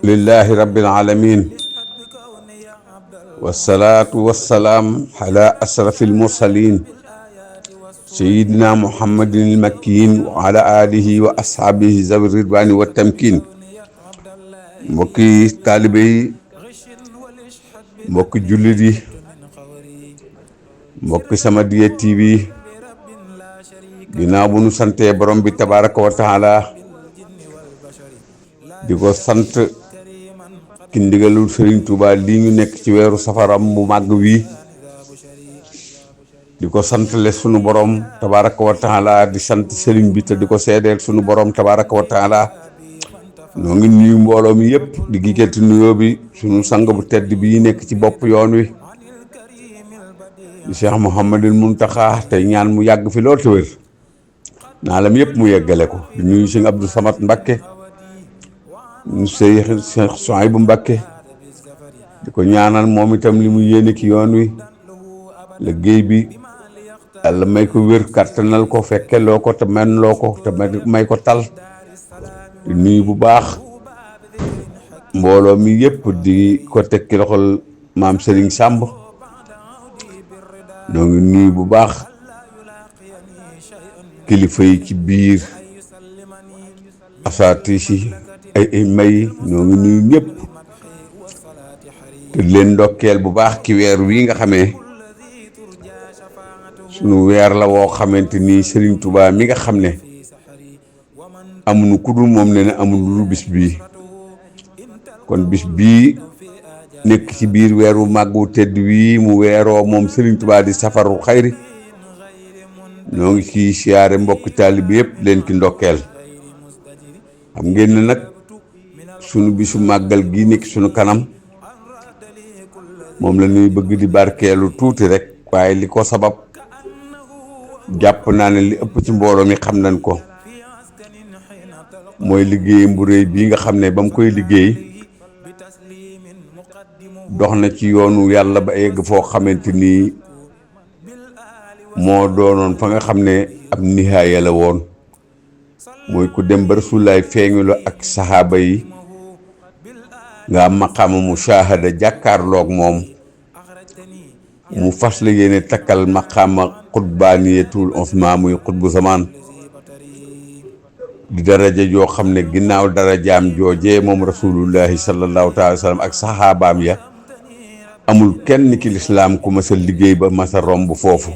lillahi rabbil alamin wasalaatu wasalaam ala asrafil mursalin sayidina muhammadin il makkiin wa ala alihi wa ashaabihi zawi ridwaani wa tamkiin. mbokki taalibe yi, mbokki jullit yi, mbokki Samadiyya TV, ginnaaw bu nu santee borom bi tabaaraka wa taala di ko sant ki ndigalul Serigne Touba lii ñu nekk ci weeru safaram mu màgg wii, di ko santale sunu borom tabaaraka wa taala di sant Serigne bi te di ko seedeel sunu borom tabaaraka wa taala. noo ngi nuyu mbooloo mi yëpp di gikkati nuyoo bi sunu sang bu tedd bii nekk ci bopp yoon wi di Cheikh Mouhamadul Mountakha tey ñaan mu yàgg fi lool te wér naalam yëpp mu yeggale ko. di nuyu Sëñ Abdou Samad Mbakke ñu Cheikh Souhaïbou Mbakke di ko ñaanal moom itam li mu yéene ci yoon wi liggéey bi Yàlla may ko wér kattanal ko fekkeloo ko te men loo ko te may ko tal. di nuyu bu baax mbooloo mi yëpp di ko teg ci loxol maam Serigne Samb. ñoo ngi nuyu bu baax kilifa yi ci biir asaatiisi ay may ñoo ngi nuyu ñëpp te leen ndokkeel bu baax ci weer wi nga xamee sunu weer la woo xamante ni Serigne Touba mi nga xam ne amuñu ku dul moom ne amuñu lu bis bii kon bis bii nekk ci biir weeru màggu tedd wii mu weeroo moom Serigne Touba di safaru xayri ñoo ngi ci siyaare mbokk taalibe yëpp leen ki ndokkeel. xam ngeen ne nag sunu bisu màggal gi nekk sunu kanam moom la ñuy bëgg di barkeelu tuuti rek, waaye li ko sabab jàpp naa ne li ëpp ci mbooloo mi xam nañ ko. mooy liggéeyam bu rëy bii nga xam ne ba mu koy liggéey dox na ci yoonu yàlla ba egg foo xamante ni moo doonoon fa nga xam ne ab nihaaya la woon. mooy ku dem ba Rasulullaay feeñu la ak saxaaba yi nga am maqaama mushahada jàkkaarloog moom mu fas la yéene takkal maqaama xutbaaniyatul usma muy xutbu zamaan di daraja joo xam ne ginnaaw darajaam joojee moom rasulullahi sallallahu taala wa sallam ak saxaabaam ya amul kenn ki lislaam ku mas a liggéey ba mas a romb foofu.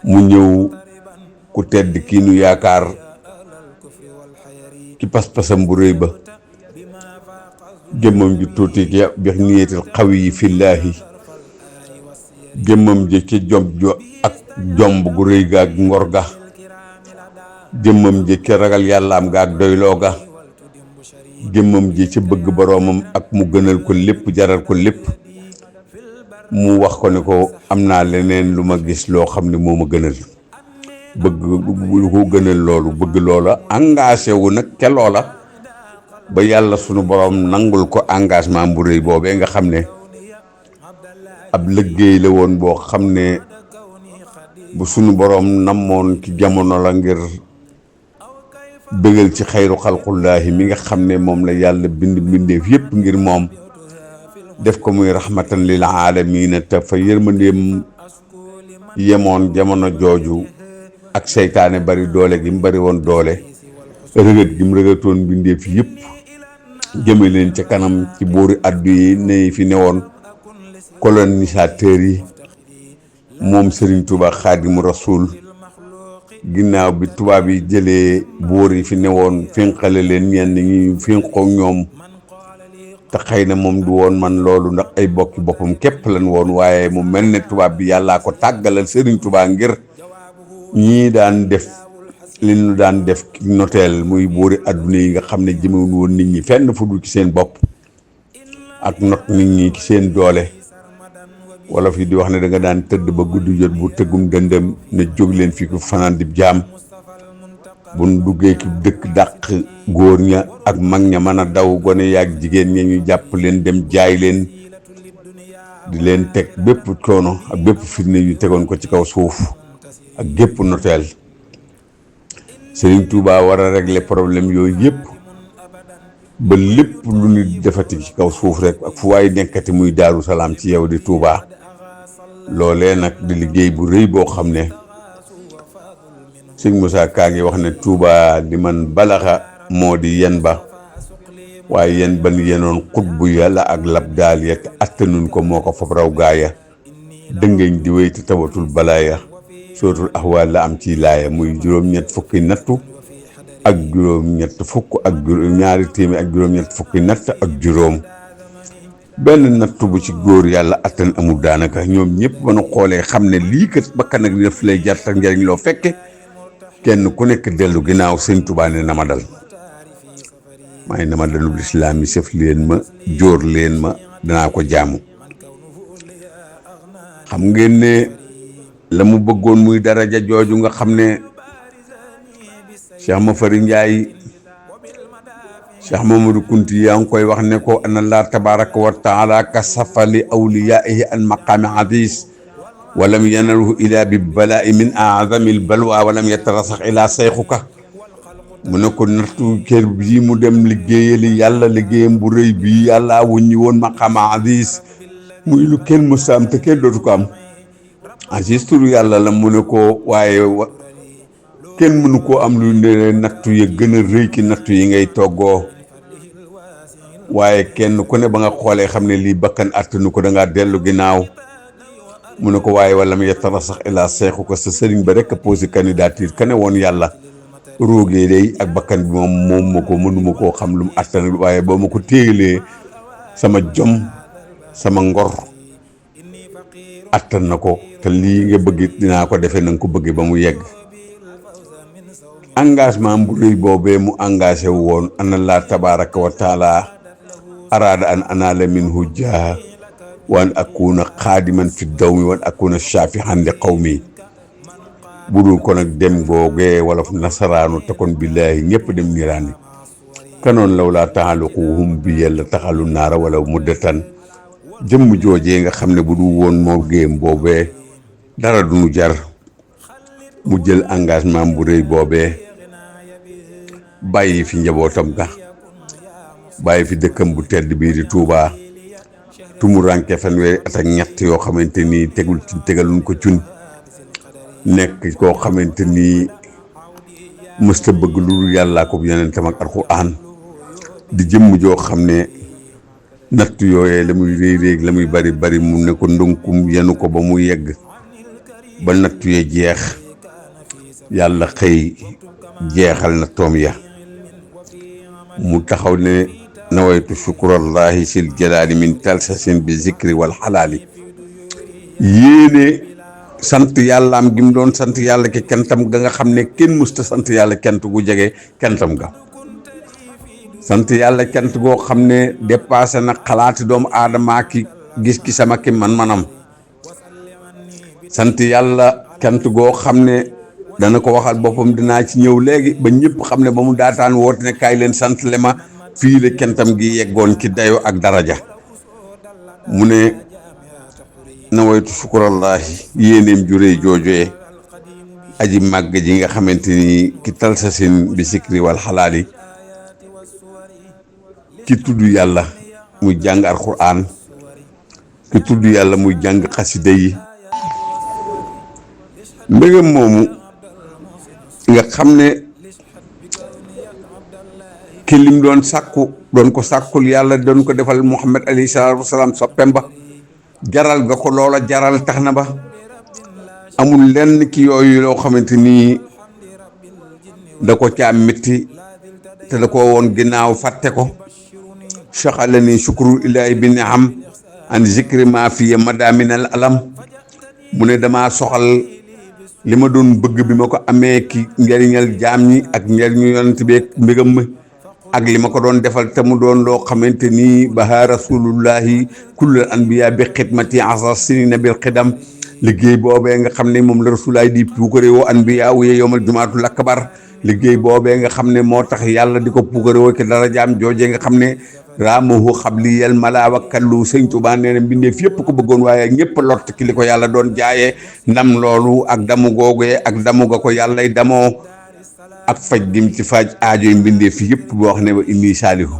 mu ñëw ku tedd kii nu yaakaar ci pas-pasam bu rëy ba jëmmam ji tuuti ci bi niyetil xawi yi fillaahi jëmmam ji ci jomb gu rëy ga ak ngor ga jëmmam ji ci ragal yàllaam ga ak doyloo ga jëmmam ji ci bëgg boroomam ak mu gënal ko lépp jaral ko lépp. mu wax ko ne ko am naa leneen lu ma gis loo xam ne moo ma gënal bëgg lu ko gënal loolu bëgg loola engagé wu nag ca loola ba yàlla sunu borom nangul ko engagement bu rëy boobee nga xam ne ab liggéey la woon boo xam ne bu sunu borom namoon ci jamono la ngir bëggal ci xayru xalqullaahi mi nga xam ne moom la yàlla bind mbindeef yépp ngir moom def ko muy rahmatan lil aalamiina te fa yërmandeem yemoon jamono jooju ak seytaane bari doole gi mu bari woon doole rëgët gi mu rëgëtoon mbindeef yëpp jëme leen ca kanam ci boori addu yi ne fi newoon colonisateurs yi moom Serigne Touba Xaadimu Rasuul ginnaaw bi tubaab yi jëlee boor yi fi newoon fénqale leen ñenn ñi fénqoo ñoom te xëy na moom du woon man loolu ndax ay bokki boppam képp lan woon, waaye mu mel ne tubaab bi yàllaa ko tàggalal Serigne Touba ngir ñii daan def li ñu daan def noteel muy boori adduna yi nga xam ne jëmewuñ woon nit ñi fenn fu dul ci seen bopp ak not nit ñi ci seen doole. wala fi di wax ne da nga daan tëdd ba guddi jot bu tëggum dëndëm ne jóg leen fi ko fanaan di jaam buñ duggee ci dëkk dàq góor ña ak mag ña mën a daw gone yaag jigéen ña ñu jàpp leen dem jaay leen di leen teg bépp coono ak bépp fitne yu tegoon ko ci kaw suuf ak gépp noteel. Serigne Touba war a régler problème yooyu yëpp ba lépp lu nit defati ci kaw suuf rek ak fu waay nekkati muy Daaru Salaam ci yow di Touba loolee nag di liggéey bu rëy boo xam ne sëñ Moussa Ka ngi wax ne Touba di man balaxa moo di yen ba waaye yen ban yenoon xutbu yàlla ak lab daal ya te attanuñ ko moo ko fab raw gaaya dëngeñ di wéy te tawatul balaaya sootul axwaal la am ci laaya muy juróom-ñett fukki nattu ak juróom-ñett fukk ak ñaari téeméer ak juróom-ñett fukki natt ak juróom benn nattu bu ci góor yàlla attan amul daanaka ñoom ñëpp ba nu xoolee xam ne lii kat bakkan ak def lay jar tak njariñ loo fekke kenn ku nekk dellu ginnaaw sëñ Tuubaa ne na ma dal may na ma dalul islaam yi sëf leen ma jóor leen ma danaa ko jaamu xam ngeen ne la mu bëggoon muy daraja jooju nga xam ne Cheikh Mafari Ndiaye Cheikh Mamadou Kunti yaa ngi koy wax ne ko ana Allah tabaraka wa taala kasafa li awliyaihi an maqaami hadis walam yanaluhu ila bi balaa'i min aazamil balwa walam yatarasax ila sayxuka mu ne ko nattu kër bii mu dem liggéeyali yàlla liggéeyam bu rëy bii yàlla wuññi woon maqaama hadis muy lu kenn mësta am te kenn dootu ko am hadis turu yàlla la mu ne ko waaye kenn mënu koo am lu ne nattu ya gën a rëy ki nattu yi ngay toggoo waaye kenn ku ne ba nga xoolee xam ne lii bakkan attanu ko da ngaa dellu ginnaaw mu ne ko waaye wala mu yettara sax ilaa seexu ko sa sëriñ ba rek a posé candidature ka ne woon yàlla roogee day ak bakkan bi moom ma ko mënuma koo xam lu mu attan waaye boo ma ko téyelee sama jom sama ngor attan na ko te lii nga bëgg dinaa ko defee na nga ko bëggee ba mu yegg engagement bu rëy boobee mu engagé wu woon ana Allah tabaraka wa taala araada an anaala minhu jaa wa an akuna xaadiman fi dawmi wa an akuna shafihan li qawmi budul ko nag dem googee wala nasaraanu te kon billaahi ñëpp dem niiraani kanoon law laa taxaluquhum bi yàlla taxalu naara wala muddatan jëmm joojee nga xam ne bu du woon moo géem boobee dara du nu jar mu jël engagement bu rëy boobee bàyyi fi njabootam ga bàyyi fi dëkkam bu tedd bii di Touba tumuranke fanweeri at ak ñett yoo xamante ni tegaluñ ko cun nekk koo xamante ni mësta bëgg lu yàllaa ko yonentam ak Alxuraan di jëmm joo xam ne natt yooyee la muy réy la muy bari bari mu ne ko ndunkum yenu ko ba mu yegg ba natt yee jeex yàlla xëy jeexal na toom ya mu taxaw ne nawaytu shukurallahi sil jalaali min talsasin bi zikri wal xalaali yéene sant yàllaam gi mu doon sant yàlla ki kentam ga nga xam ne kenn musta sant yàlla kent gu jege kentam ga sant yàlla kent goo xam ne dépassé na xalaati doomu aadama ki gis sama ki man-manam sant yàlla kent goo xam ne dana ko waxal boppam dinaa ci ñëw léegi ba ñëpp xam ne ba mu daataan woote ne kaay leen sant le ma fii la kentam gi yeggoon ci dayo ak daraja mu ne nawaytu shukurallahi yéeneem ju réy joojee aji màgg ji nga xamante ni ki talsasin bi sikri wal xalaali ki tudd yàlla muy jàng alxuraan ki tudd yàlla muy jàng xasida yi mbégam moomu nga xam ne ki lim doon sàkku doon ko sàkkul yàlla doon ko defal Muhammad alayhi salaatu wasalaam soppem ba jaral ga ko loola jaral tax na ba amul lenn ki yooyu loo xamante ni da ko caa métti te da ko woon ginnaaw fàtte ko saxala ni shukru ilaahi bi ni'am an zikri ma fiye madaminal alam mu ne damaa soxal li ma doon bëgg bi ma ko amee ki njariñal jaam ñi ak njariñu yonent bi mbégam mi ak li ma ko doon defal te mu doon loo xamante ni baha rasulullahi kullal anbiya bi xidmati asa sinina bil xidam liggéey boobee nga xam ne moom la rasulaay di puukare woo anbiya wuye yowmal jumaatul akbar liggéey boobee nga xam ne moo tax yàlla di ko puukare woo ki dara jaam joojee nga xam ne raamahu xabliyal malaa wa kallu sëñ Tuubaa nee na mbindeef yëpp ko bëggoon waaye ñëpp lott ki li ko yàlla doon jaayee ndam loolu ak damu googee ak damu ga ko yàllay damoo ak faj gim ci faj aajoy mbindeef yëpp boo wax ne wa inni saalihu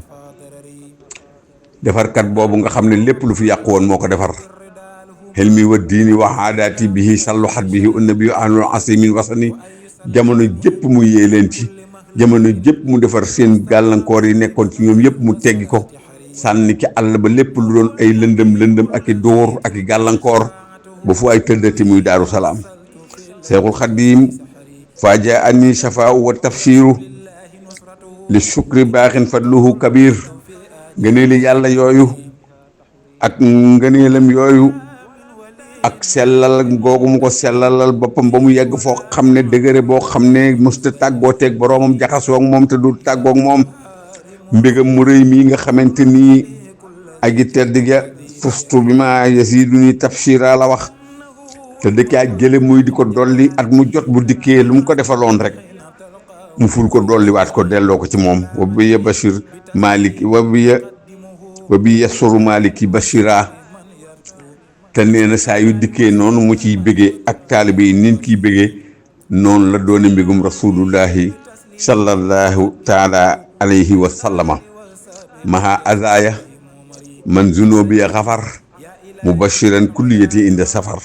defarkat boobu nga xam ne lépp lu fi yàqu woon moo ko defar xelmi wa diini wa aadaati bihi salluxat bihi unnabiyu anul asimin wasani jamono jëpp mu yee leen ci jamono jëpp mu defar seen gàllankoor yi nekkoon ci ñoom yëpp mu teggi ko sànni ci àll ba lépp lu doon ay lëndëm ak i dóor ak i gàllankoor ba fu ay tëddati muy daaru salaam seexul xadiim faaja ani shafaa wa tafsiru li shukri baaxin fadluhu kabir ngëneeli yàlla yooyu ak ngëneelam yooyu ak sellal googu mu ko sellalal boppam ba mu yegg foo xam ne dëgëre boo xam ne musta tàggoo teeg boroomam jaxasoo ak moom te du tàggoog moom mbégam mu rëy mii nga xamante ni aji tedd ga fustu bi ma yasiduni tafsira la wax te dëkkaa jële muy di ko dolli at mu jot bu dikkee lu mu ko defaloon rek mu ful ko dolliwaat ko delloo ko ci moom wa bi ya bashir maliki wa bi yasuru maliki bashira te nee na saa yu dikkee noonu mu ciy bëggee ak taalibe yi nin kiy bëggee noonu la doone mbégum rasulullahi sallallahu taala alayhi wa sallama maha azaya man zunubi xafar mubashiran kulliyati inda safar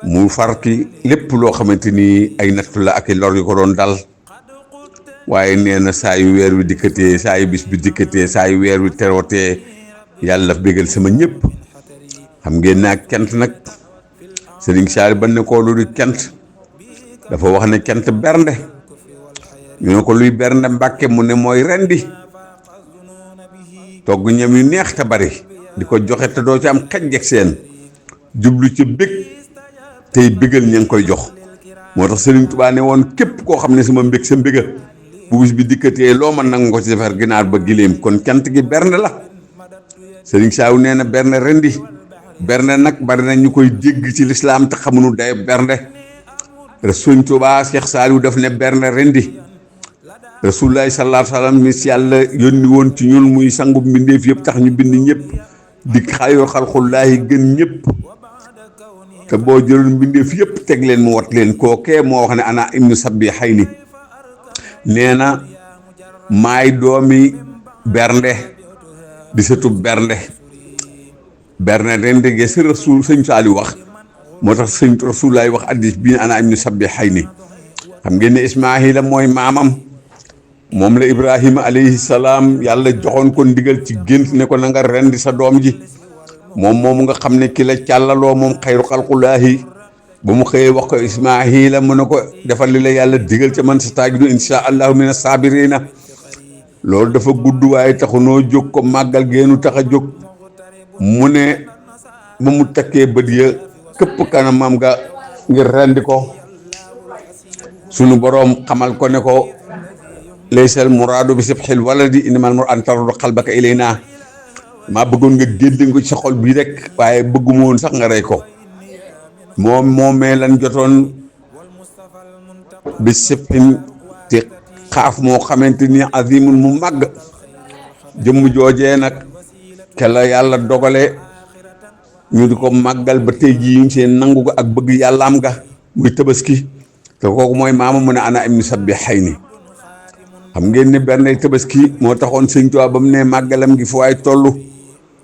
mu farki lépp loo xamante ni ay nattu la ak i lor yu ko doon dal waaye nee na saa yu weer wi dikkatee saa yu bis bi dikkatee saa yu weer wi terootee yàlla bégal sama ñëpp xam ngeen naa kent nag sëriñ Saali ba ne ko lu di kent dafa wax ne kent bernde ñu ne ko luy bernde Mbàkke mu ne mooy rendi togg ñam yu neex te bari di ko joxe te doo ci am xej ak seen jublu ci bég tey bégal ña ngi koy jox moo tax Sëriñ Tuubaa ne woon képp koo xam ne sama mbég sa mbéga bu bis bi dikkatee loo mën nangu ko ci defar ginaar ba giléem kon cant gi bernde la Sëriñ Saaw nee na bernde rendi bernde nag bari na ñu koy dégg ci lislaam te xamuñu day bernde Sëriñ Tuubaa Cheikh Saliou daf ne bernde rendi rasulullahi sallallahu alayhi wa sallam mi si yàlla yónni woon ci ñun muy sangu mbindeef yëpp tax ñu bind ñëpp di xayoo xalqullaahi gën ñëpp te boo jëloon mbindeef yëpp teg leen mu wat leen kookee moo wax ne ana ibnu sabbi xay ni nee na maay doomi bernde di sëtu bernde ren dégee si rasul sëñ Saaliw wax moo tax sëñ rasulullaay wax addis bii ana ibnu sabbi xay ni xam ngeen ne Ismaahila mooy maamam moom la Ibrahima alayhi salaam yàlla joxoon ko ndigal ci gént ne ko na nga rendi sa doom ji moom nga xam ne ki la càllaloo moom xayru xalqulaahi ba mu xëyee wax ko Ismaahila mu ne ko defal li la yàlla digal ca man sa taajidu insha allahu mina saabirina loolu dafa gudd waaye taxunoo jóg ko màggal geenu tax a jóg mu ne ba mu takkee bët ya këpp kanamam nga ngir rendi ko sunu boroom xamal ko ne ko laysal muraadu bi sibxil waladi innamal muraadu an tarudda qalbaka ilayna maa bëggoon nga génne ko ci sa xol bii rek waaye bëgguma woon sax nga rey ko moomee lan jotoon bi sibxin te xaaf moo xamante ni azimun mu màgg jëmm joojee nag ke la yàlla dogale ñu di ko màggal ba tey jii seen nangu ko ak bëgg yàllaam ga muy tabaski te kooku mooy maama mu ne ana ibnu sabbi xay ni xam ngeen ne benn tabaski moo taxoon sëñ Tuubaa ba mu ne màggalam gi fu waay toll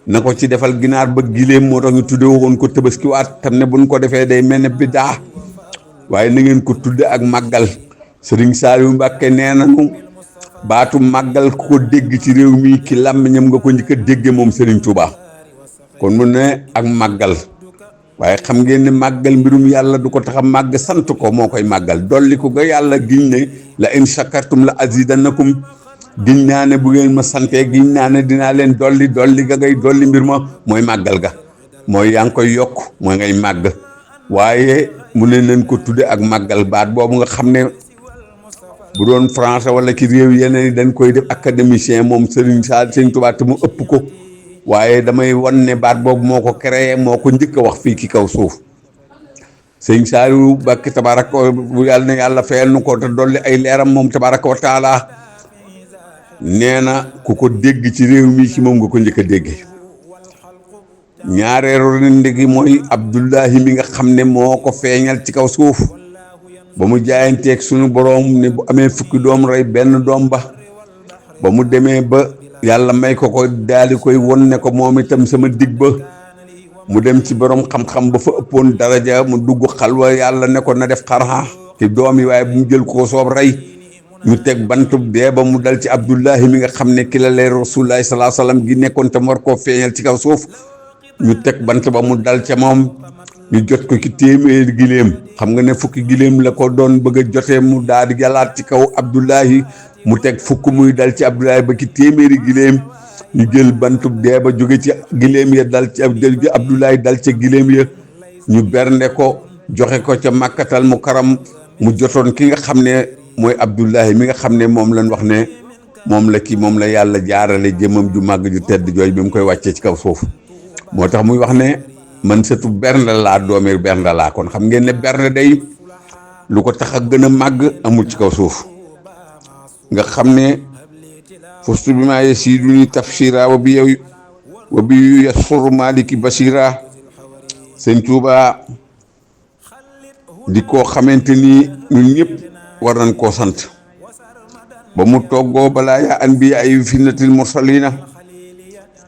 na ko ci defal ginaar ba giléem moo tax ñu tudde woon ko tabaski waat tam ne buñ ko defee day mel ne biddaa waaye na ngeen ko tudde ak màggal sëriñ Saaliw Mbàkke nee nañu baatu màggal ku ko dégg ci réew mi ki làmmiñam nga ko njëkk a dégge moom sëriñ Tuubaa kon mu ne ak màggal waaye xam ngeen ne màggal mbirum yàlla du ko tax a màgg sant ko moo koy màggal dolli ko ga yàlla giñ ne la in shakartum la azidannakum giñ naa ne bu ngeen ma santee giñ naa ne dinaa leen dolli ga ngay dolli mbir ma mooy màggal ga mooy yaa ngi koy yokk mooy ngay màgg waaye mu ne leen ko tudde ak màggal baat boobu nga xam ne bu doon français wala ci réew yeneen yi dañ koy def académicien moom Sëriñ Tuubaa te mu ëpp ko waaye damay wan ne baat boobu moo ko créé moo ko njëkk a wax fii ci kaw suuf sëñ Saaliw Mbàkke tabaaraka bu yàlla na yàlla fayal nu ko te dolli ay leeram moom tabaaraka wa taala nee na ku ko dégg ci réew mi ci moom nga ko njëkk a dégg ñaareelu rendi gi mooy Abdullahi mi nga xam ne moo ko feeñal ci kaw suuf ba mu jaayanteeg sunu boroom ne bu amee fukki doom rey benn doom ba mu demee ba yàlla may ko daal di koy won ne ko moom itam sama dig ba mu dem ci borom xam-xam ba fa ëppoon daraja mu dugg xalwa yàlla ne ko na def xarxa ci doom yi waaye bu mu jël ko soob rey ñu teg bantub dee ba mu dal ci Abdullahi mi nga xam ne ki la leer Rasulullahi sallallahu alayhi wasallam gi nekkoon te war koo feeñal ci kaw suuf ñu teg bant ba mu dal ca moom ñu jot ko ci téeméeri giléem xam nga ne fukki giléem la ko doon bëgg a jotee mu daal di jalaat ci kaw Abdullahi mu teg fukk muy dal ci Abdullahi ba ci téeméeri giléem ñu jël bantub dee ba jóge ci giléem ya dal ci Abdullahi dal ca giléem ya ñu bernde ko joxe ko ca Makkatal Mukarram mu jotoon ki nga xam ne mooy Abdullahi mi nga xam ne moom lañ wax ne moom la yàlla jaarale jëmam ju màgg ju tedd jooy bi mu koy wàccee ci kaw suuf moo tax muy wax ne man sëtu bernde laa doomi bernde laa kon xam ngeen ne bernde day lu ko tax a gën a màgg amul ci kaw suuf nga xam ne fustu bi maa yasiduni tafsira wa bi yasur maliki basira sëñ Tuuba di koo xamante ni ñun ñëpp war nañ koo sant ba mu toggoo balaa yaa anbiya ay finnatil mursalina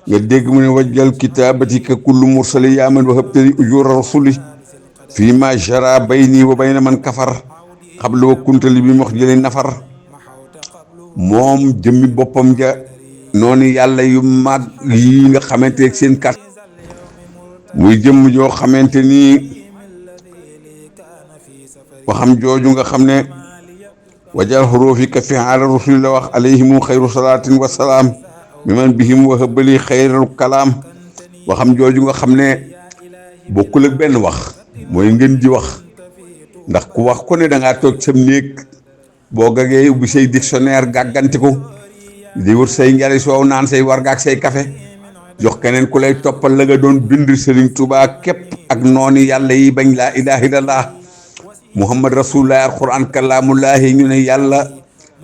nga dégg mu ne wajjal kitaabati ka kullu mursali yaa man wahabtali ujura rasuli fii ma jara bayni wa bayna man kafar xabla wa kuntali bi wax jëli nafar moom jëmmi boppam ja noonu yàlla yu mag yi nga xamante ne seen kat muy jëmm joo xamante ni waxam jooju nga xam ne wajal xuruufi ka fi ala rusuli la wax alayhimu xayru salaatin wa salaam mi man bihim wa habali xayru kalaam waxam jooju nga xam ne bokkul ak benn wax mooy ngeen ji wax ndax ku wax ku ne da ngaa toog sam néeg boo gagee ubbi say dictionnaire gàggantiku di wër say njari soow naan say warga ak say café jox keneen ku lay toppal la nga doon bind Serigne Touba képp ak noonu yàlla yi bañ laa ilaha illallah Muhammad rasulullah alquran kalaamullahi ñu ne yàlla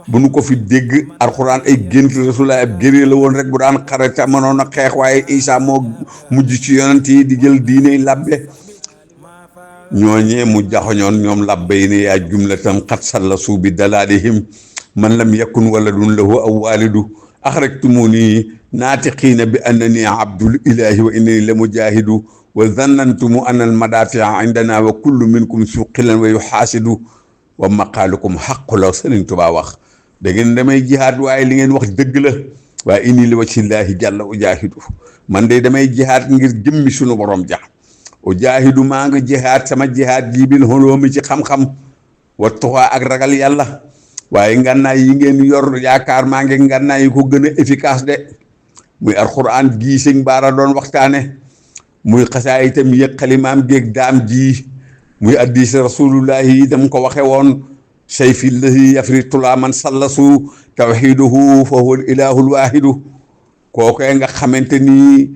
bu nu ko fi dégg alquran ay gént rasulullah ab gérée la woon rek bu daan xare te mënoon a xeex waaye Isa moo mujj ci yonent yi di jël diiney labbe ñooñee mu jaxoñoon ñoom labbe yi ne yaa jumlatan xat salla suubi dalalihim man lam yakun waladun lahu aw walidu axrajtumuni naatiqiina bi annani abdul ilahi wa innani la mujahidu wa zannantumu anna al madafia indana wa kullu minkum suqilan wa yuxaasidu wa maqaalukum xaqu la Sëriñ Tuubaa wax da ngeen damay jihaad waaye li ngeen wax dëgg la waaye inni li wajhillaahi jalla ujaahidu man de damay jihaad ngir jëmmi sunu borom ja ujaahidu maa nga jihaad sama jihaad ji bil hulumi ci xam-xam wa tuqaa ak ragal yàlla waaye ngànnaay yi ngeen yor yaakaar maa ngi ngànnaay yi ko gën a efficace de muy alquran gii sëñ Baara doon waxtaane muy xasaay itam yëg xalimaam géeg daam ji muy addis rasulullahi itam ko waxe woon sayfi llahi yafri tula man sallasu tawxiduhu fa huwa ilahul wahidu kookee nga xamante ni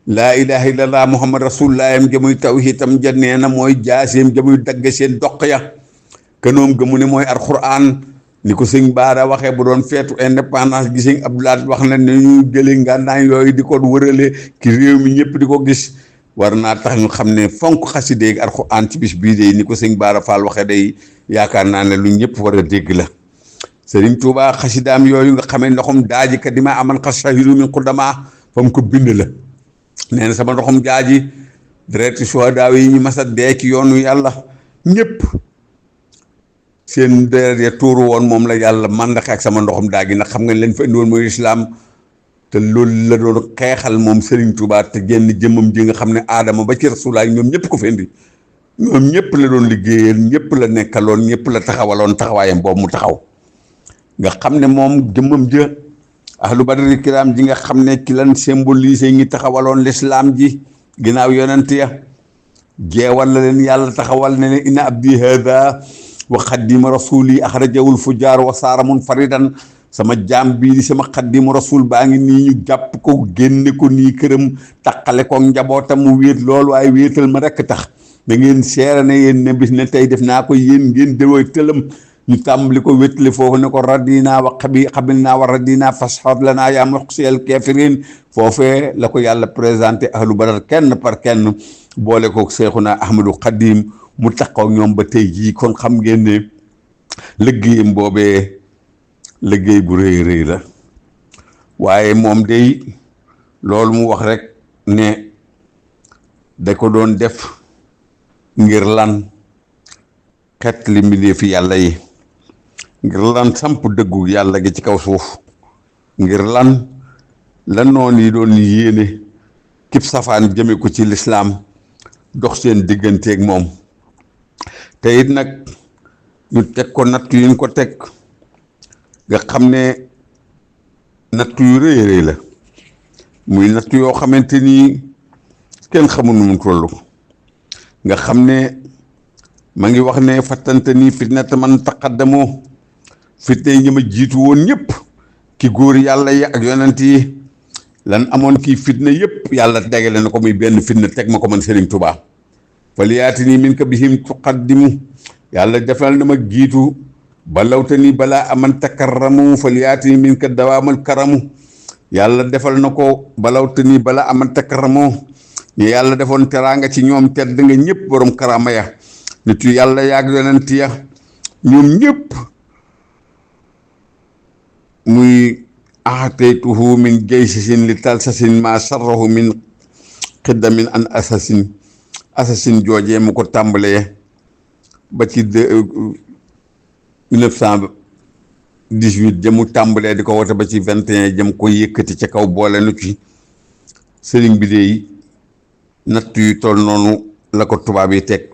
laa ilaha illallah muhammad rasulullah yam jamuy tawhidam ja nee na mooy jaaseem jamuy dagge seen doq ya kanoom ga mu ne mooy alquran ni ko sëñ Baara waxee bu doon feetu indépendance gi sëñ Abdoulaye wax na ne ñu jëlee ngànnaay yooyu di ko wërale ki réew mi ñëpp di ko gis war naa tax ñu xam ne fonk xasida ak alxuraan ci bis bii de ni ko sëñ Baara Fall waxee day yaakaar naa ne lu ñëpp war a dégg la Sëriñ Tuubaa xasidaam yooyu nga xamee ndoxum daaji ka dima aman xas shahidu min qudama fa mu ko bind la nee na sama ndoxum jaaji direct suhadaa yi ñu mas a dee ci yoonu yàlla ñëpp seen deret ya tuuru woon moom la yàlla màndaxe ak sama ndoxum daa gi ndax xam nga leen fa indi woon mooy islaam te loolu la doon xeexal moom Serigne Touba te génn jëmmam ji nga xam ne aadama ba ci rasulaay ñoom ñëpp ko fi indi ñoom ñëpp la doon liggéeyal ñëpp la nekkaloon ñëpp la taxawaloon taxawaayam boobu mu taxaw nga xam ne moom jëmmam jë ahlu badri kiram ji nga xam ne ki lan symbolisé ñi taxawaloon l'islam ji ginnaaw yonent ya jeewal la leen yàlla taxawal ne leen inna abdi hada wa xaddima rasuli axrajawul fujaar wa saara munfaridan sama jaam bii di sama xaddimu rasul baa ngi nii ñu jàpp ko génne ko nii këram taqale ko njabootam mu wéet lool waaye wéetal ma rekk tax da ngeen seere ne yéen ne bis ne tey def naa ko yéen ngeen déwooy tëlam ñu tàmbali ko wétali foofu ne ko radina wa xabil naa wa radina fashhad lana yaa muxsiyal kafirin foofee la ko yàlla présenté ahlu badar kenn par kenn boole ko seexuna ahmadu xadim mu taxaw ñoom ba tey jii kon xam ngeen ne liggéeyam boobee liggéey bu rëy rëy la waaye moom day loolu mu wax rek ne da ko doon def ngir lan xet li mbindeef fi yàlla yi, ngir lan samp dëggu yàlla gi ci kaw suuf, ngir lan la noon yi doon yéene kib safaan jëme ko ci lislaam dox seen digganteeg moom. te it nag ñu teg ko natt yuñ ko teg nga xam ne natt yu rëy rëy la, muy natt yoo xamante ni kenn xamul nu mu toll. nga xam ne ma ngi wax ne fattante ni fitnata man taqaddamoo, fitna yi ñi ma jiitu woon ñëpp ki góor yàlla yi ak yonent yi lan amoon kii fitna yëpp yàlla tegale na ko muy benn fitna teg ma ko man Serigne Touba. faliyaati nii min ka bihim tuqaddimu, yàlla defal na ma jiitu balawta ni balaa aman takarramu, faliyaati nii min ka dawaamal karamu, yàlla defal na ko balawta ni balaa aman takarramu, ñu yàlla defoon teraanga ci ñoom tedd nga ñëpp borom karama ya nitu yàlla yaag yonent ya ñoom ñëpp muy aataytuhu min jaysasin li talsasin ma sarrahu min xiddamin an assasine joojee mu ko tàmbalee ba ci 1918 jëmu tàmbalee di ko wote ba ci 21 jëm ko yëkkati ca kaw boole nu ci sëriñ bi de natt yu toll noonu la ko tubaab yi teg,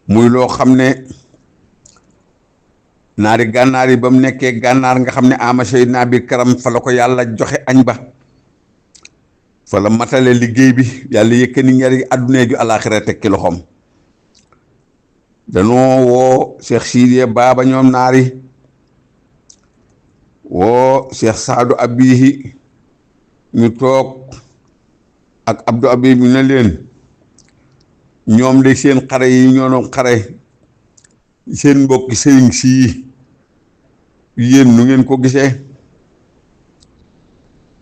muy loo xam ne naari gànnaar yi ba mu nekkee gànnaar nga xam ne ama Seydina bi karam fa la ko yàlla joxe añ ba, fa la matale liggéey bi, yàlla yëkkani ñari àdduna ju alaaxira teg ci loxoom. danoo woo Cheikh Sidiye Baba ñoom naari woo Cheikh Saadu Abihi ñu toog ak Abdou Abi bi ne leen ñoom de seen xare yi ñoo doon xare seen mbokki sëriñ sii yéen nu ngeen ko gisee,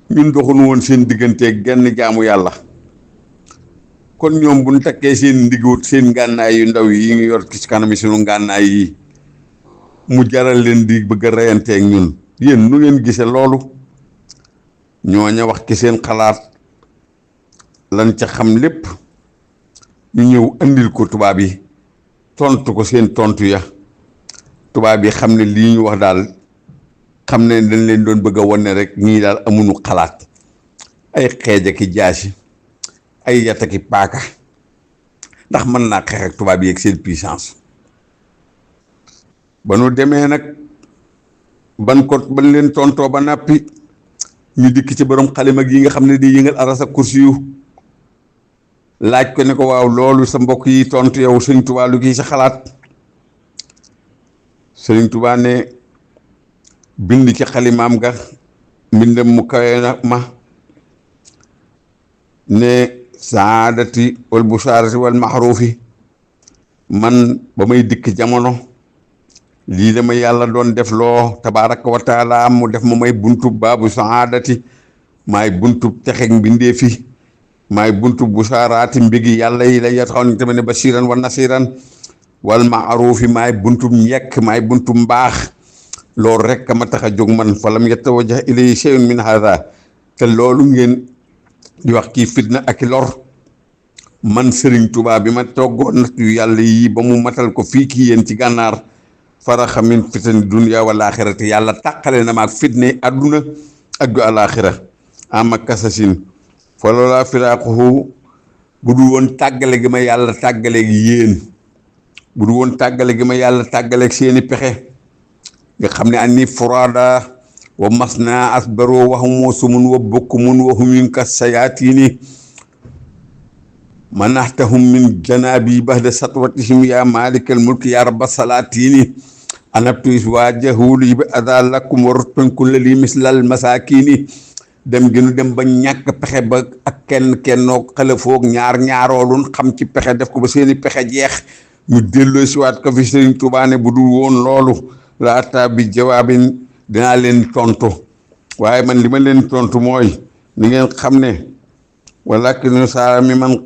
ñun doxunu woon seen digganteeg genn jaamu yàlla, kon ñoom bu ñu takkee seen ndigwut seen ngànnaay yu ndaw yi ngi yor ci kanam sunu ngànnaay yi mu jaral leen di bëgg a reyanteeg ñun, yéen nu ngeen gisee loolu. ñooña wax ci seen xalaat lan ca xam lépp ñu ñëw andil ko tubaab yi tontu ko seen tontu ya, tubaab yi xam ne lii ñu wax daal xam ne dañ leen doon bëgg a wane rek ñii daal amuñu xalaat, ay xeej aki jaasi ay yataki paaka ndax mën naa xeex ak tubaab yi ak seen puissance. ba nu demee nag ban leen tontoo ba nappi ñu dikk ci borom xalima gi nga xam ne di yëngal aras ak kursi yu laaj ko ne ko waaw loolu sa mbokk yi tontu yow Sëriñ Tuubaa lu kii sa xalaat. Sëriñ Tuubaa ne bind ci xalimaam ga mbindam mu kawe na ma ne saadati wal busharati wal maxruufi, man ba may dikk jamono lii dama yàlla doon def loo tabaaraka wa taala mu def ma may buntub baabu saadati, maay buntub texeg mbindee fi, maay buntub busaraati mbigi yàlla yi la yataxaw tamit ne basiran wa nasiran wal maaruufi, maay buntub njekk maay buntub mbaax. loolu rek ma tax a jóg man falam yatawajjah ilayhi shay'un min hada, te loolu ngeen di wax kii fitna ak i lor man Serigne Touba bi ma toggoon natt yu yàlla yi ba mu matal ko fii kii yéen ci gànnaar faraxa min fitani dunya wal axirati, yàlla tàqale na ma ak fitne adduna ak du alaxira ama kasasin fa loola firaaquhu, bu du woon tàggale gi ma yàlla tàggaleeg yéen, bu du woon tàggale gi ma yàlla tàggaleeg seeni pexe nga xam ne anni furada wa masna asbaro waxumoo sumun wa bokkumun wa humin ka sayatini manahtahum min janabi bahda satwatihim ya malikal mulki ya rabba salatini anabtu iswajahuli bi ada lakum warutun kulla li mislal masakini. dem gi nu dem ba ñàkk pexe ba ak kennoog xalafoog ñaaroolun xam ci pexe def ko ba seeni pexe jeex ñu delloo siwaat ko fi Sëriñ Tuubaa ne bu dul woon loolu laata bi jawaabin dinaa leen tontu, waaye man li ma leen tontu mooy ni ngeen xam ne walakin saara mi man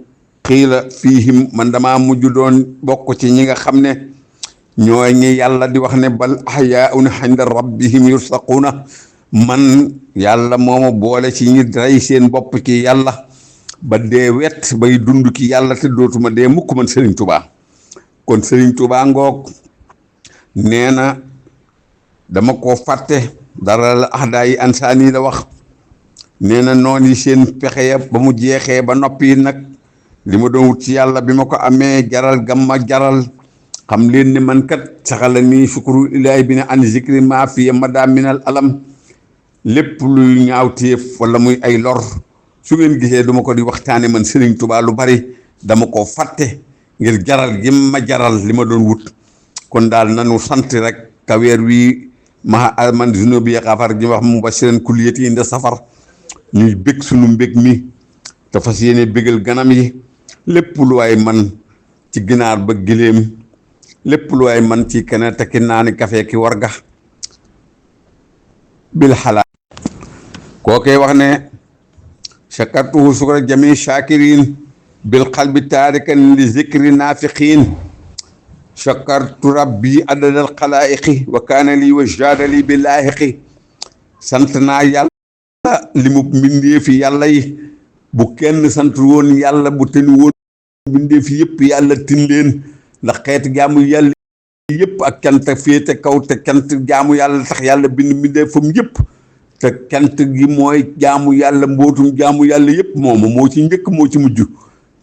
xiila fiihim, man damaa mujj doon bokk ci ñi nga xam ne ñooy ñi yàlla di wax ne bal ahyaa'un inda rabbihim yursaquuna, man yàlla mooma boole ci ñi rey seen bopp ci yàlla ba dee wet bay dund ki yàlla te dootuma dee mukk man Serigne Touba. kon Serigne Touba ngoog nee na dama ko fàtte dara la ahdaa yi ansaani la wax nee na noon yi seen pexe ya ba mu jeexee ba noppi nag li ma doon wut ci yàlla bi ma ko amee jaral gamma jaral xam leen ni man kat saxala nii sukuru ilaahi bi ne an zikri maa fi mada minal alam lépp luy ñaawteef wala muy ay lor su ngeen gisee duma ko di waxtaane man Serigne Touba lu bari dama ko fàtte ngir jaral gi ma jaral li ma doon wut kon daal nanu sant rek ka weer wi ma man zunubi xafar ji wax mu basiran kulliyati inda safar ñuy bég sunu mbég mi te fas yéene bégal ganam yi lépp lu waay man ci ginaar ba giléem lépp lu waay man ci keneen te ki naani kafe ki warga bil xalaat kookee wax ne shakartuhu sukra jami shakirin bil qalbi taarikan li zikri naafiqiin shakartu rabbi adadal xalaayiqi wa kaana lii wa jaadali bi laahiqi sant naa yàlla li mu mbindee fi yàlla yi bu kenn sant woon yàlla bu tëni woon mbindee fi yëpp yàlla tin leen ndax xeeti jaamu yàlla yëpp ak cant féete kaw te cant jaamu yàlla tax yàlla bind mbindee fam yëpp te cant gi mooy jaamu yàlla mbootum jaamu yàlla yëpp moom moo ci njëkk moo ci mujj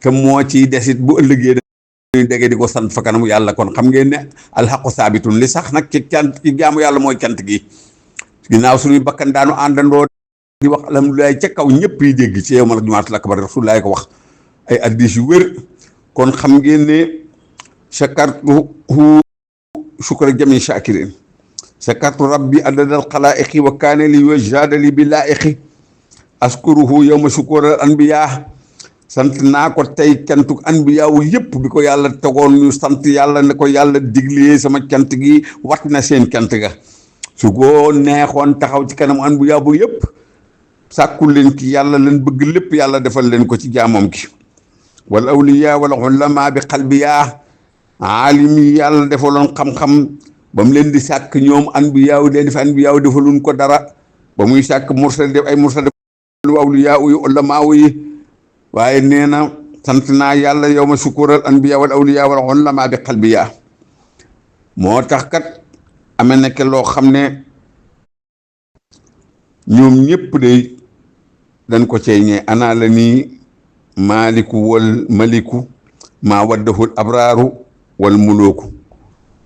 te moo ciy desit bu ëllëgee dañuy dégg di ko sant fa kanamu yàlla kon xam ngeen ne alxaqu saabitun li sax nag ci cant ci jaamu yàlla mooy cant gi ginnaaw suñuy bakkan daanu àndandoo di wax alhamdulilah ca kaw ñëpp yi dégg ci yow ma jumaatul akbar rasulullaah ko wax ay addis yu wér kon xam ngeen ne shakartuhu shukra jami shakirin shakartu rabbi adadal xalaa'iqi wa kaane li wa jaadali bi laa'iqi askuruhu yawma shukural anbiya sant naa ko tey cantuk anbiya wu yëpp bi ko yàlla tegoon ñu sant yàlla ne ko yàlla diglee sama cant gi wat na seen cant ga su ko neexoon taxaw ci kanam anbiya bu yëpp sàkkul leen ki yàlla leen bëgg lépp yàlla defal leen ko ci jaamam gi wal awliya wal ulama bi xalbiya aalim yi yàlla defaloon xam-xam ba mu leen di sàkk ñoom anbiya wu leen di fi anbiya wu defaluñ ko dara ba muy sàkk mursal def ay mursal def awliya yu ulama yi waaye nee na sant naa yàlla yow ma sukural anbiya wal awliya wal ulama bi xalbiya moo tax kat amee nekk loo xam ne ñoom ñëpp de dañ ko cey ñee ana la nii maaliku wal maliku maa waddahul abraaru wal mulooku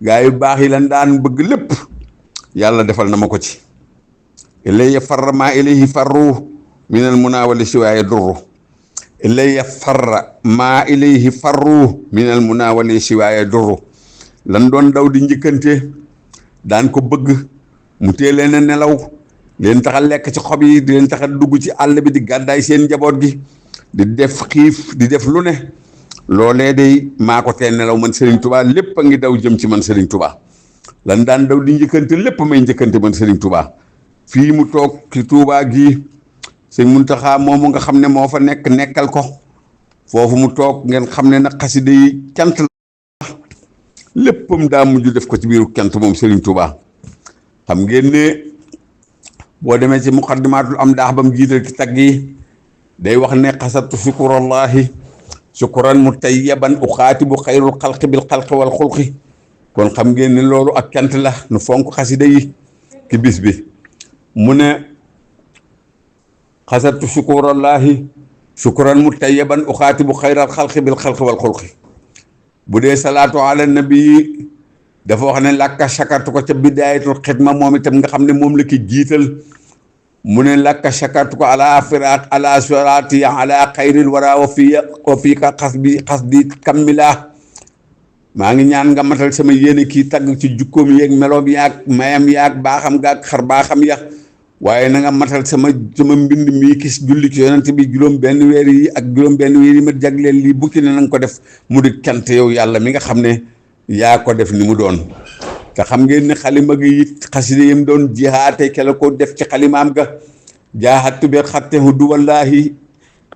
gaa yu baax yi lan daan bëgg lépp yàlla defal na ma ko ci ilayya farra maa ilayhi farru minal munawali siwaaya durru ilayya farra maa ilayhi farru minal munawali siwaaya durru lan doon daw di njëkkante daan ko bëgg mu tee leen a nelaw leen tax a lekk ci xob yi di leen tax a dugg ci àll bi di gàddaay seen njaboot gi di def xiif di def lu ne loolee day maa ko tee nelaw man Serigne Touba lépp a ngi daw jëm ci man Serigne Touba lan daan daw di njëkkante lépp may njëkkante man Serigne Touba fii mu toog ci Touba gii sëñ Muntaxa moomu nga xam ne moo fa nekk nekkal ko foofu mu toog ngeen xam ne nag xasida yi cant la léppam daa mujj def ko ci biiru cant moom Serigne Touba xam ngeen ne boo demee ci muqaddimatul am daax ba mu jiital ci tagg yi day wax ne xasatu shukurallahi shukuran mutayyaban uxaatibu xayrul xalqi bil xalqi wal xulqi kon xam ngeen ne loolu ak cant la nu fonk xasida yi ki bis bi mu ne xasatu shukurallahi shukuran mutayyaban uxaatibu xayral xalqi bil xalqi wal xulqi bu dee salaatu ala nabi dafa wax ne làkka shakartu ko ca bidaayatul xidma moom itam nga xam ne moom la ki jiital mu ne làkka shakartu ko ala firaaq ala suraati ala xayril wara wa fii ka xas di kammila maa ngi ñaan nga matal sama yéene kii tagg ci jukkoom yeeg meloom yaag mayam yaag baaxam gaag xar baaxam ya waaye na nga matal sama mbind mii kis julli ci yonent bi juróom benn weer yi ak juróom benn weer yi ma jagleel lii bukki ne na nga ko def mu di cant yow yàlla mi nga xam ne yaa ko def ni mu doon te xam ngeen ne xalima gi it xasida yam doon jihaate ke la ko def ci xalimaam ga jaaxattu bi xattehu du wallahi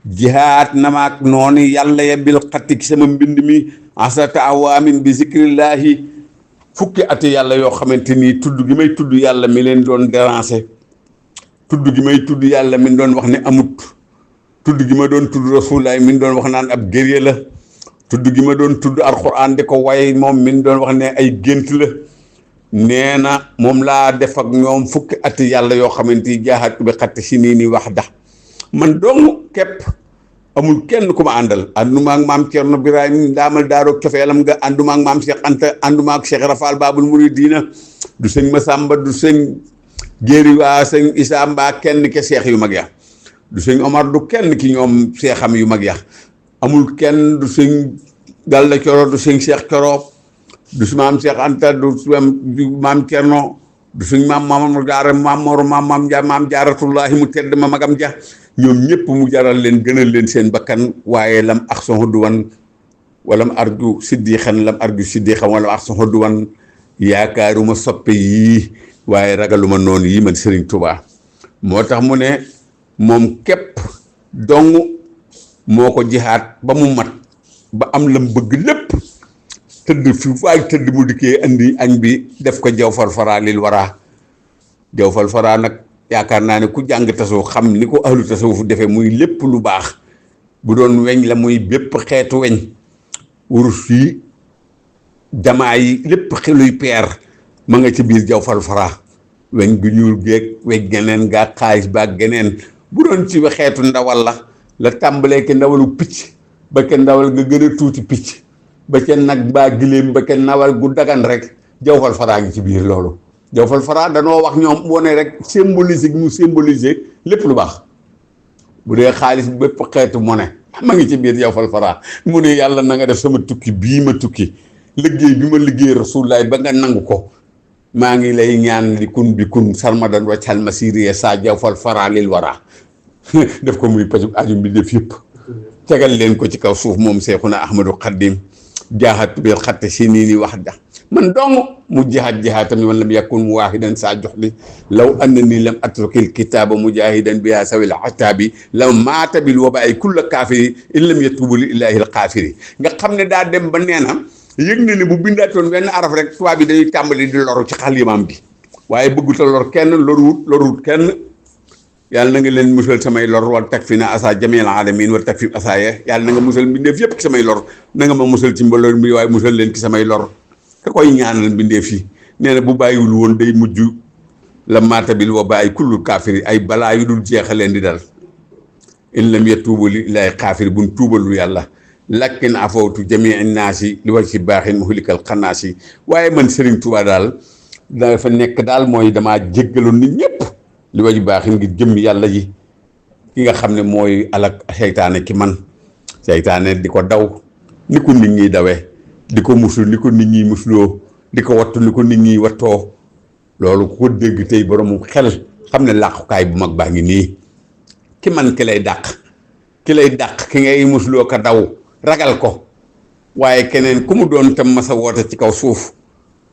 jihaat namaak noonu yàlla ya bil xatti ci sama mbind mi asata awaamin bi zikrillahi fukki ati yàlla yoo xamante nii tudd gi may tudd yàlla mi leen doon déranger tudd gi may tudd yàlla min doon wax ne amut, tudd gi ma doon tudd rasulaay min doon wax naan ab gërye la, tudd gi ma doon tudd alxuraan di ko way moom min doon wax ne ay gént la. nee na moom laa def ak ñoom fukki ati yàlla yoo xamante ni jaaxaat bi xatti si nii ni wax da man dong képp, amul kenn ku ma àndal. ànduma ak maam Thierno Birahim ndaamal daaroo cofeelam nga, ànduma ak maam Cheikh Anta, ànduma ak Cheikh Rafal Babul Mouridina, du sëñ Masamba, du sëñ Jéeri waa sëñ Issa Mbaa kenn ke seex yu mag ya, du sëñ Omar, du kenn ki ñoom seexam yu mag ya, amul kenn, du sëñ Galla Coro, du sëñ Cheikh Coro, du si maam Cheikh Anta, du maam Thierno, du suñ maam Mamadou Jaara maam Mor maam Jaaratullahi mu tedd ma magam ja, ñoom ñëpp mu jaral leen gënal leen seen bakkan. waaye lam ak son xuddu wan wala mu arju siddiixan lam arju siddiixan wala ak son xuddu wan yaakaaruma soppe yii waaye ragaluma noonu yii man Serigne Touba. moo tax mu ne moom képp dong moo ko jihaat ba mu mat ba am lam bëgg lépp, tëdd fi waay tëdd mu dikkee andi añ bi def ko jawfal fara lil waraa. jawfal fara nag yaakaar naa ne ku jàng tasawuf xam ni ko ahlu tasawuf defee, muy lépp lu baax bu doon weñ la muy bépp xeetu weñ, wurus yi jamaa yi lépp xeluy peer ma nga ci biir jawfal fara. weñ gu ñuul geeg weñ geneen gaa xaalis baag geneen bu doon ci xeetu ndawal la tàmbalee ke ndawalu picc ba ke ndawal nga gën a tuuti picc ba ca nag baa giléem ba ca nawal gu dagan rek jawfal faraa ngi ci biir loolu. jawfal faraa danoo wax ñoom wone rek symboliser mu symboliser lépp lu baax. bu dee xaalis bépp xeetu monnaie ma ngi ci biir jawfal faraa. mu ne yàlla na nga def sama tukki bii ma tukki, liggéey bi ma liggéey rasulullaay ba nga nangu ko, maa ngi lay ñaan li kun bi kun sarmadan waccal masiriya saa jawfal faraa lil waraa. def ko muy paju aju bi def yëpp tegal leen ko ci kaw suuf moom Seexuna Ahmadu Xaddim. jaaxat bil xatte si nii ni wax da man dong mu jihaatam man lam yakun mu waahidan saa jox li law anna nii lam atrukil kitaaba mujahidan biha sawil ataabi law maata bil wabaay kulla kaafiri in lam yatubu li illaahi al kaafiri. nga xam ne daa dem ba nee na yëg na ne bu bindaatoon benn araf rek tubaab bi dañuy tàmbali di loru ci xalimaam bi, waaye bëgguta lor kenn, loruwut kenn. yàlla na nga leen musal samay lor wal tag fi na asa jamil alamin wal tag fi asaaya. yàlla na nga musal mbindeef yëpp ci samay lor, na nga ma musal ci mbooloo mi waaye musal leen ci samay lor. te koy ñaanal mbindeef yi nee na bu bàyyiwul woon day mujj la maatabil wa bàyyi kullu kaafiri, ay balaa yu dul jeexa leen di dal. in lam yatuubu li ilaahi kaafiri buñ tuubalu yàlla. lakkin afawtu jamii naasi li waj si baaxin muhlikal xanaasi. waaye man Serigne Touba daal dafa nekk daal mooy damaa jéggaloon nit ñëpp li waju baax ngir jëm yàlla ji ki nga xam ne mooy alak seytaane ki man seytaane di ko daw ni ko nit ñi dawee, di ko musul ni ko nit ñi musuloo, di ko wattu ni ko nit ñi wattoo. loolu ku ko dégg tey boroomu xel xam ne làqukaay bu mag baa ngi nii. ki man ki lay dàq ki ngay musuloo ko daw ragal ko, waaye keneen ku mu doon tam masa woote ci kaw suuf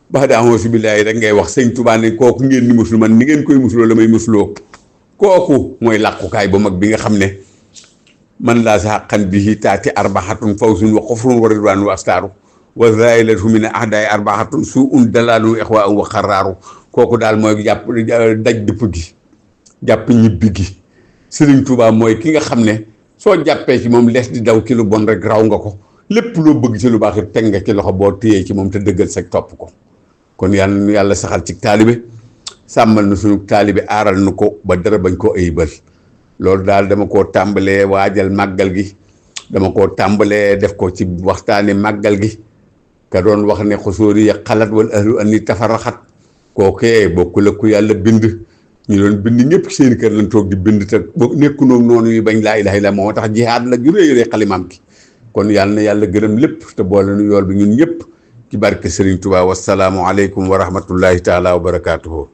ba daa auzu billaahi rek ngay wax. sëñ Tuubaa ne kooku ngeen di musul man ni ngeen koy musuloo la may musuloo. kooku mooy làqukaay bu mag bi nga xam ne man laa sa xaqan bihi taati arbaxatun fawzun wa xufrun wa ridwaan wa astaaru wa zailatu min ahdaay arbaxatun suun dalaalu ixwa wa xaraaru. kooku daal mooy jàpp daj dëpp gi, jàpp ñibbi gi. Sëriñ Tuubaa mooy ki nga xam ne soo jàppee ci moom lees di daw ki lu bon rek raw nga ko, lépp loo bëgg ci lu baax it teg nga ci loxo boo téyee ci moom te dëggal sa topp ko. kon yàlla saxal ci taalibe, sàmmal na suñu taalibe, aaral nu ko ba dara bañ koo ayibal. loolu daal dama koo tàmbalee waajal màggal gi, dama koo tàmbalee def ko ci waxtaane màggal gi. ka doon wax ne xusóori ya xalat wal ahlu an ni tafaraxat, kookee bokkul ak ku yàlla bind. ñu doon bind ñëpp seen kër lañ toog di bind te nekku noonu yi bañ laa ilaaha illa moo tax jihaad la ju réy xalimaam ki. kon yàlla na yàlla gërëm lépp te boole nu yool bi ñun ñëpp ci barke Serigne Touba. wasalaamu aleykum wa rahmatullahi taala wa barakaatuhu.